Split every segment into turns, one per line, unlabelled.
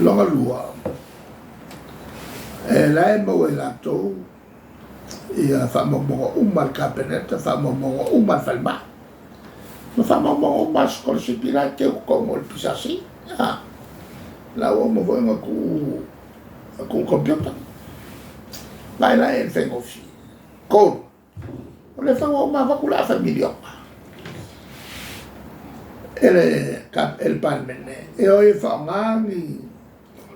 Lona lua, e la e maua e latou ia faamaumauga uma a le Kapeneta, faamaumauga uma a le falemai, ma faamaumauga uma a sikolasipi la e teu i totonu o le PSC. La ua uma foi ona tuu tuu computer. Vaai la i le faigofie. Tolu, o lea foi ua uma avatu le afa miliona e le Palemene e o e faaaoga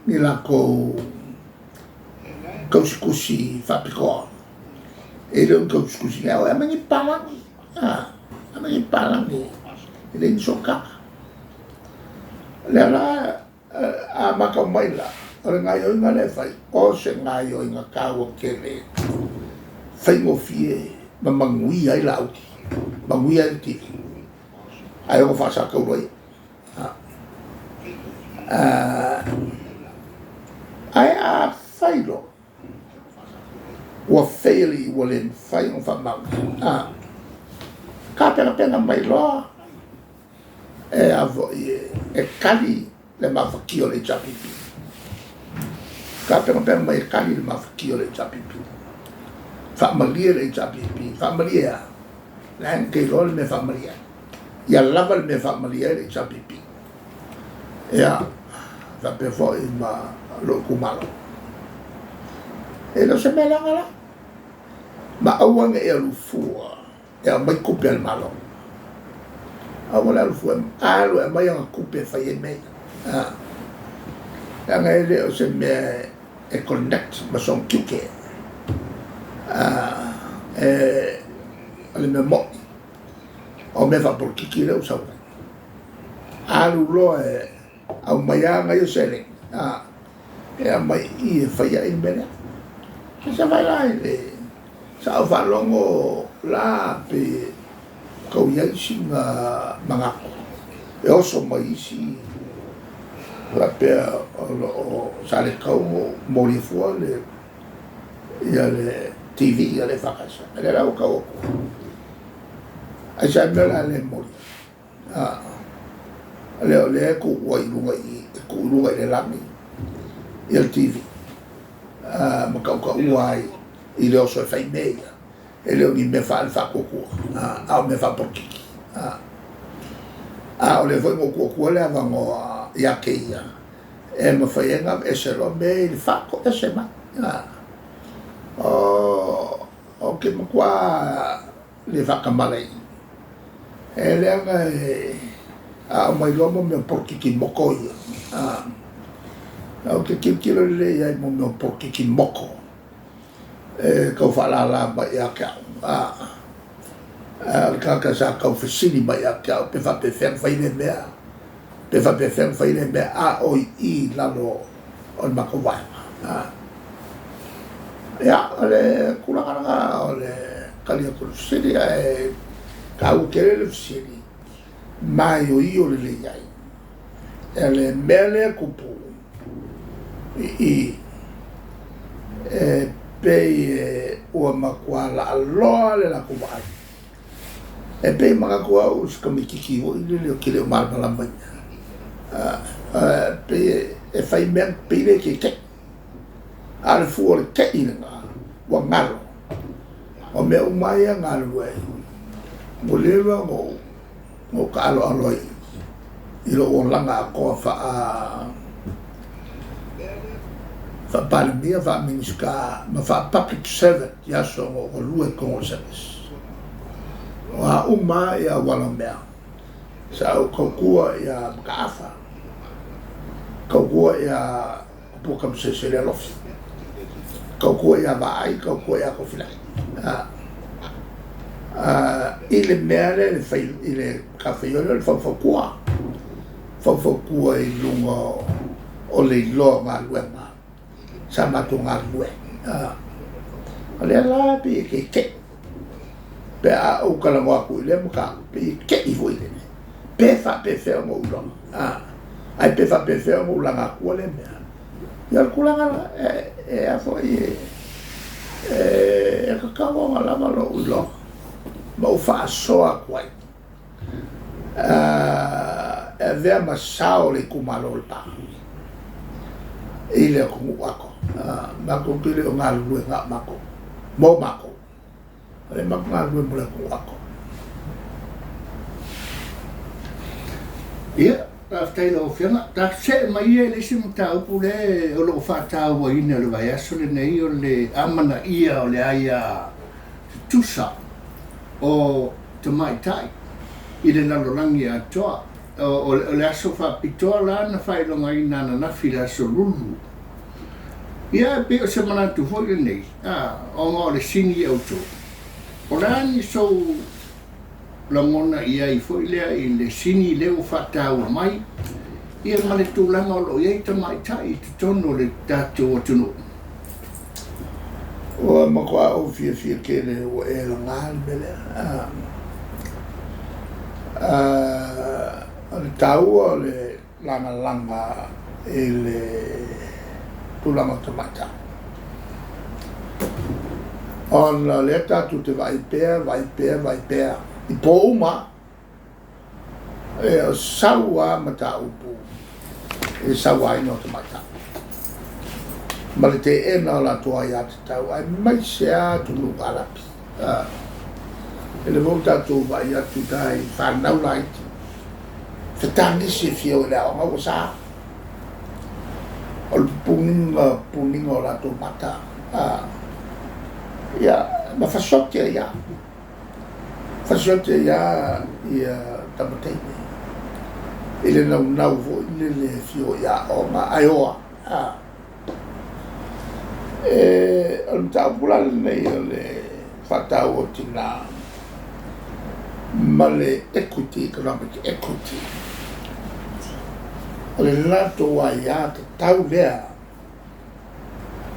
ni latou tausitusi faapitoa. E le o ni tausitusi e aumai ni papalagi, aumai ni papalagi e leai ni sootaga. O lea la a matau mai la, o le gaoioiga lea e fai, o se gaoioiga taua tele, faigofie ma manuia ai Laauli, manuia ai le TV, ae ono faasatauro ai. Ae a fai loa, ua fail ua le mafai ona faamaonia, tapenapena mai loa e a foi e tali le mafatia o le HRPP. Tapenapena mai e tali le mafatia o le HRPP. Faamalie le HRPP, faamalie a? La e te iloa le mea faamalie ai. Ia lava le mea faamalie ai le HRPP. Ia, faapea foi ma lou itumalo. E le o se mea leaga la. Ma aua ne i alu fua e aumai tupe a le Malo. Aua le alu fua, alu e aumai ana tupe e fai ai mea ia. Leaga e le o se mea e connect ma sona tiute. O le mea moni, o mea faapolokiki lea ua sau ai. Alu loa e aumai lava ana ia seleni, e aumai i i e fai ai le mea lea. Se i vaai la i le Sa ou faalogo la pe tau i ai sina manatu e oso mai isi faapea o lo o sa le tatau ona ou molia fua le ia le TV a le EFKS. A lea la ua tau atu, aisea mea o le a le molia? A lea o lea e tuu ai i luga i i, e tuu i luga i le lagi ia le TV ma tautaua ai i le oso e fai mea ia. E le o ni mea faale-faatuatua, a o mea faapolokiki. A o lea foi na ou tuu atua le avanoa ia te ia e mafai ai ona aveese loa mea ia i le faatoese mai. Ou te matua le faatamala i i. E leaga e a aumai loa mo mea o polokiki moko ia, ou te tilotilo lelei i ai i mo mea o polokiki moko e tau faalala mai ia te au. A o le tagata sa tau fesili mai ia te au pe faapefea ona fai lea mea, pe faapefea ona fai lea mea, a o i i i lalo o le matou vaega. Ia, o le tulaga lena o le tali atu i le fesili, ae taua tele le fesili, maioio lelei ai le mea lea e tupu i i, e pei e ua matua laaloa le latou vaai. E pei e manatu au o si tamaititi foi lele ou te le o malamalama i mea, pei e fai mea pei e le tete'i, a o le fua o le te'i lena ua galo. O mea uma lava ia e galulue ai, ua leva ona ou taaloalo ai i lou olaga atoa faa faa-Palemia, faa-Minisita ma faa-public servant i aso na ou galue i totonu o le service. O a uma lava ia auala o mea, sa ou tautua ia Mataafa, tautua ia Tupua Tamasese Lealofi, tautua ia Vaai, tautua ia Tofilae. I le mea lea i le matafaioi lea o le faufautua, faufautua i luga o le iloa o galuega sa matou galulue. O lea la pei e keke'i pe a ou talanoa atu i lea mataupu, pei e ke'i foi lele, pe faapefea ona ou iloa, ae pe faapefea ona ou laga atua lea mea. Ia o le tulaga la, e a foi e tatau ona lava lou iloa ma ou faasoa atu ai e avea ma sao o le itumalo o Lepa. i le atunuu atoa. Matou te le o galulue na o matou, mo matou, a o lea matou te galulue mo le atunuu atoa.
Ia, faafetai i lau Afioga. Tatou see mai ia i le isi mataupu lea o lo o faatauaina i le vaiaso lenei, o le amanaia o le aia tutusa o tamaitai i le lalolagi atoa. O le aso faapitoa la na faailogaina ananafi i le aso Lulu. Ia, e pei o se manatu foi lenei, ona o le sini autu, o le a ni sou lagona i ai foi lea i le sini lea ua faataua mai, ia ma le tulaga o lo o i ai tamaitai i totonu o le tatou atunuu?
Ua matua ou fiafia tele ua e laga le mea lea. O le taua o le lagalaga i le tulaga o tamaitai, ona o lea tatou te vaai pea, vaai pea, vaai pea i po uma, e o sau lava mataupu i le sauaina o tamaitai ma le teena o latou aiatatau, aemaise lava atunuu Arapi. E le foi tatou vaai atu i fanau laiti, fetagisi e fia o i le aoga ua sa. O le pupuniga, pupuniga o latou mata. Ia, ma fasioti ai lava. Fasioti ai lava ia tamateine i le naunau foi lele e fia o i aoga ae o a. O le mataupu la lenei o le faataua o tinā ma le equity, economic equity, o le latou aia tatau lea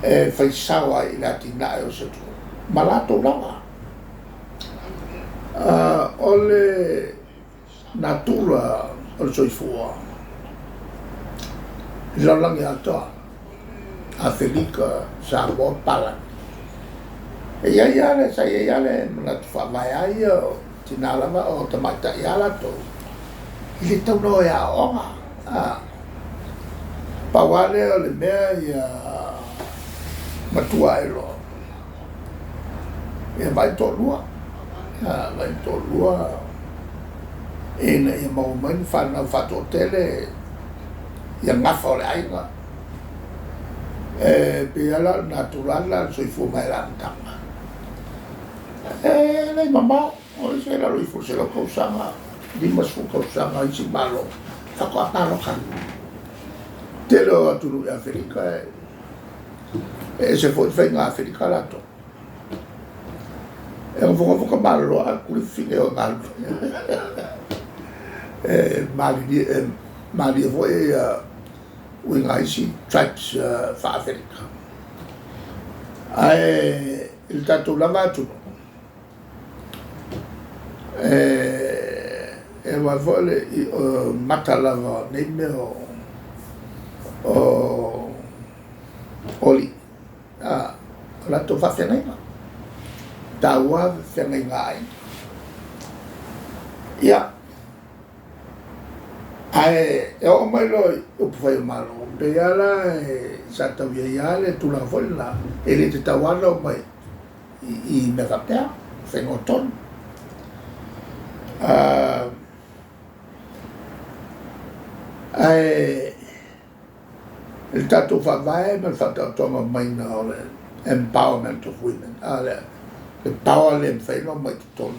e fai sao ai i le atinae o se atunuu ma latou lava. O le natura o le soifua i le lalolagi atoa, Afelika, Samoa, Papalagi, e i ai lava le, sa i ai lava le manatu faavae lava ia o tinā lava o tamaitai lava latou, e le tatau ona o e aooga. Pau lava lea o le mea ia matua ae loa, ia vaai le toalua, vaai le toalua ina ia maua mai ni fanau faatoatele ia gafa o le aiga. E pei lava la o le natura lena o le soifua mai i le amataga. E le i mamao, o isi e i lalo ifo o le 100 tausaga, 50 tausaga isi Malo faatoa palota. Tele o atunuu i Aferika e ese foi le faiga Aferika latou. E nofonofo tamaloloa ae tuli fafine o e galulue. E malilie, malie foi ia uiga isi tribes faa-Aferika. Ae i le tatou lava atunuu, e aua foi le mata lava o nei mea o alii, o latou faafeagaiga, taua feagaiga a aiga. Ia, ae e oo mai loa i upufai o Malo, pei lava la sa tau i ai lava le tulaga foi lena, e le tatau lava ona omai i mea faapea, faiga o tonu. Ae i le tatou faavae ma le faataotoga maiga o le empowerment of women, le power lea e mafai ona omai i totonu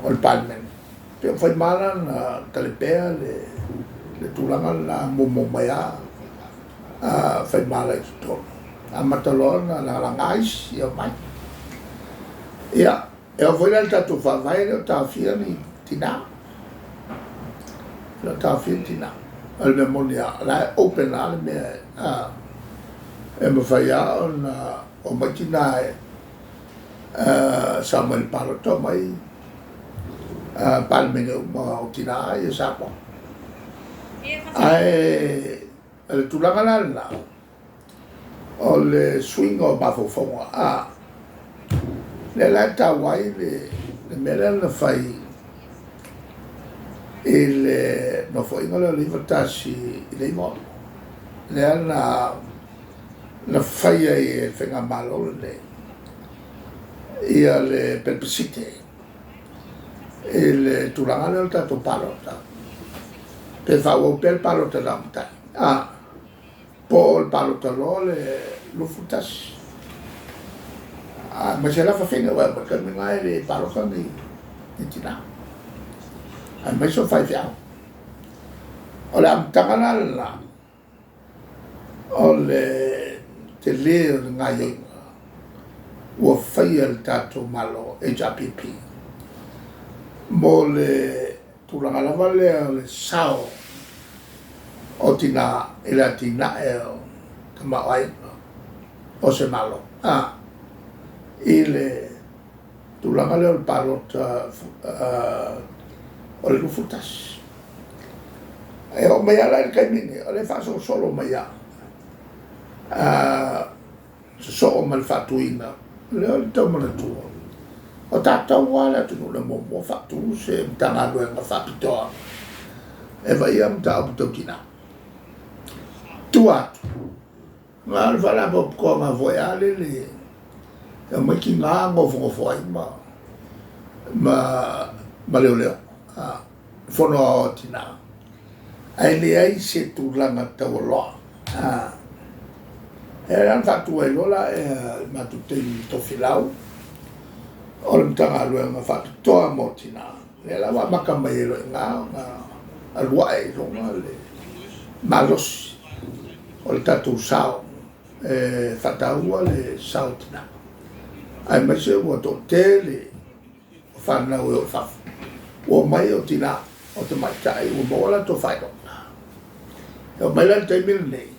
o le Palemene, pei ua fai ma la ona talepea le tulaga lena muamua mai lava Faimala i totonu. Amata loa ona lagalaga isi ia omai. Ia, e oo foi la i le tatou faavae e le o taofia ni tinā. E le o taofia ni tinā. O le mea moni lava, o la e open lava le mea e mafai lava ona omai tinā e sao mai i le palota, omai Palemene uma o tinā ia Samoa. Ae o le tulaga la lena, o le suiga o mafaufauga, lea la e taua ai le mea lea na fai i le nofoaiga lea o le 91 i le 96. lea na na fai ai e le Faigamalo lenei ia le plebiscite i le tulaga lea o le tatou palota, pe faaauau pea le palota na o matai, a, po o le palota loa le 21. Aemaise la fafine, aua e oo mai le taimi lena e le palota ni tina, aemaise o faifeau. O le amataga la lena o le tele o le gaoioiga ua faia e le tatou Malo HRPP mo le tulaga lava lea o le sao o tina i le atinae o tamaoaiga o se Malo i le tulaga lea o le palota o le 21. E oo mai lava la i le taimi lenei, o lea e faasolosolo mai lava, sosoo ma le faatuina lea o le tau manatua, o tatou lava le atunuu na muamua faatu se Matagaluega faapitoa e vaaia mataupu tau tina. Tua atu, na o le faalapotopotoga foi lava lele e omai tina nofonofo ai ma leoleo, fono aoao a tina, ae leai se tulaga taualoa. E ala ona faatu ai loa la i le matou taimi i Tofilau, o le Matagaluega faapitoa mo tina, lea la ua amata mai ai loa i ina ona alu ae i luga le malosi o le tatou sao e faataua le sao o tina, aemaise ua toatele o fanau e o i fafo, ua omai o tina, o tamaitai ua maua o latou faailoga. E oo mai la i le taimi lenei,